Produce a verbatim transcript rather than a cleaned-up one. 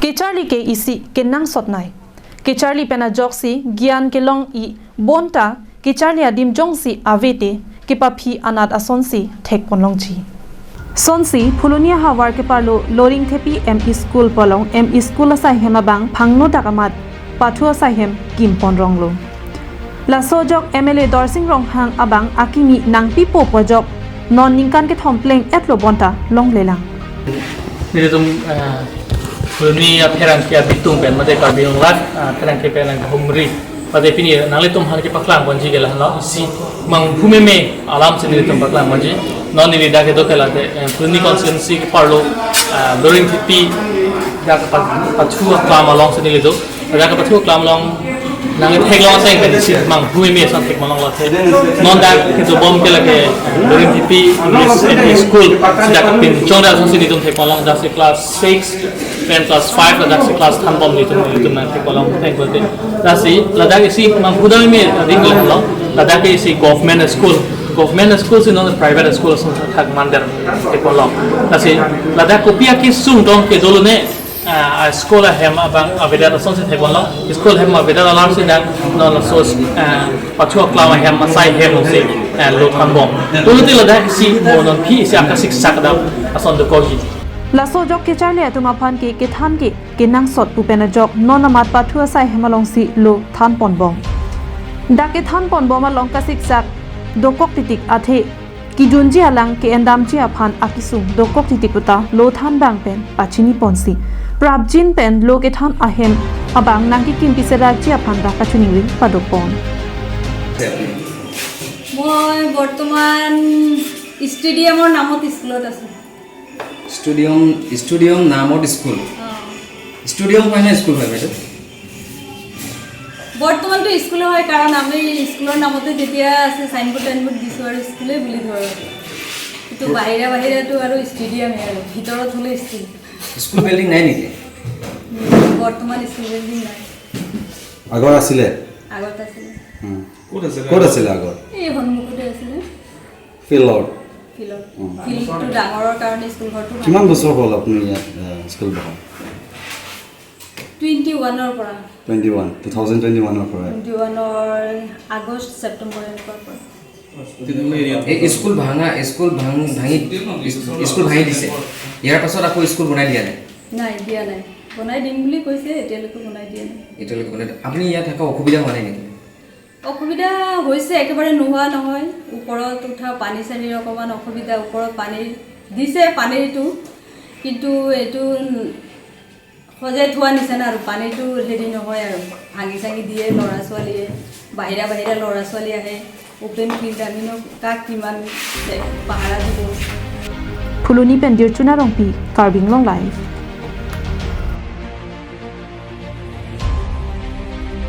Kecharli ke isi kenangsot nei. Kecharli pen ajoksi gyan kelong-i bonta kecharli adim jongsi avete kepaphi anat asonsi thekponlongji. Sonsi Phuloni ahavar keparlo Loringthepi M E School pu along M E School asai hem abang phangno dak amat pathu asai hem kimpon ronglo. Laso ajok M L A Dorsing Ronghang abang akimi nangpipo pu ajok non ningkan kethom pleng-etlo bonta longlelang. Nelitum, eh, Phuloni apherangke abitung pen mate Karbi Anglong, eh, apherangke pen nanghumri. Mate pini nanglitum aphan kepaklang ponji ke lahenlo, isi manghu meme alam si nelitum paklang ponji. Non neli dak kedo ke late, eh, Phuloni constituency keparlo, eh, Loringthepi dak pa-, pathu aklam alongsi nelitum. Dak pathu aklam along nangtheklong asai pen isi manghu meme ason thekponlonglo the. Non dak kedobom ke lake Loringthepi English L P School, si dak kapinchong dak asonsi nelitum thekponlong, dak si class six pen class five, ladak si class thanbom nelitum, nelitum nangthekponlong thekponte. Lasi ladak isi manghu dam meme adim ke lahenlo. Ladak ke isi government school. Government school si non private school ason thak mandet thekponlong. Lasi ladak kopi akesung dong ke dolone, ah, school ahem abang avedet asonsi thekponlong. School ahem avedet alarsi dak non laso, ah, pathu aklam ahem asai hem si, ah, lo thanbom. Pulote ladak isi mo non aphi isi akasiksak dam ason dokokji. Laso ajok kecharli atum aphan ke kethan ke kenangsot pu pen ajok non amat pathu asai hem alongsi lo thanponbom. Dak kethanponbom along kasiksak dokok titik athe kejunji alang ke-endamji aphan akesung dokok titik puta lo than abang pen pachiniponsi prapjin pen lo kethan ahem abang nangkekimpi serakji aphan dak kachiningri padokpon. মই বৰ্তমান ষ্টেডিয়ামৰ নামত স্কুলত আছোঁ। Stadium, stadium নামত স্কুল। অ। ষ্টেডিয়াম হয় নে স্কুল হয় বাইদেউ? বৰ্তমানতো স্কুলে হয়, কাৰণ আমি স্কুলৰ নামতে যেতিয়া আছে চাইনবোৰ্ড টাইনবোৰ্ড দিছোঁ আৰু স্কুলেই বুলি ধৰোঁ। কিন্তু বাহিৰা বাহিৰাটো আৰু ষ্টেডিয়ামে আৰু, ভিতৰত হ'লে স্কুল। স্কুল বিল্ডিং নাই নেকি? উম, বৰ্তমান স্কুল বিল্ডিং নাই। আগৰ আছিলে? আগত আছিলে। উম। ক'ত আছিলে? ক'ত আছিলে আগত? এই সন্মুখতে আছিলে। ফিল্ডত? ফিল্ডত। উম। ফিল্ডটো ডাঙৰৰ কাৰণে স্কুল ঘৰটো ভাল। কিমান বছৰ হ'ল আপুনি ইয়াত, এ, স্কুল পঢ়া? টুৱেণ্টি ওৱানৰ পৰা। Twenty one, two thousand twenty ওৱানৰ পৰা? টুৱেণ্টি ওৱানৰ আগষ্ট, ছেপ্টেম্বৰ এনেকুৱাৰ পৰা। এই স্কুল ভাঙা, স্কুল ভাঙ-, ভাঙি, স্কুল ভাঙি দিছে। ইয়াৰ পাছত আকৌ স্কুল বনাই দিয়া নাই? নাই, দিয়া নাই। বনাই দিম বুলি কৈছে, এতিয়ালৈকে বনাই দিয়া নাই। এতিয়ালৈকে বনাই দিয়া, আপুনি ইয়াত থকা অসুবিধা হোৱা নাই নেকি? অসুবিধা হৈছে, একেবাৰে নোহোৱা নহয়। ওপৰত উঠা পানী চানীৰ অকণমান অসুবিধা, ওপৰত পানী দিছে, পানীটো, কিন্তু এইটো সজাই থোৱা নিচিনা আৰু, পানীটো হেৰি নহয় আৰু, ভাঙি চাঙি দিয়ে ল'ৰা ছোৱালীয়ে, বাহিৰা বাহিৰা ল'ৰা ছোৱালী আহে, অপেন ফিল্ড, আমিনো কাক কিমান পাহাৰা দিব। Phuloni pen Dirchuna Rongpi, Karbi Anglong Live.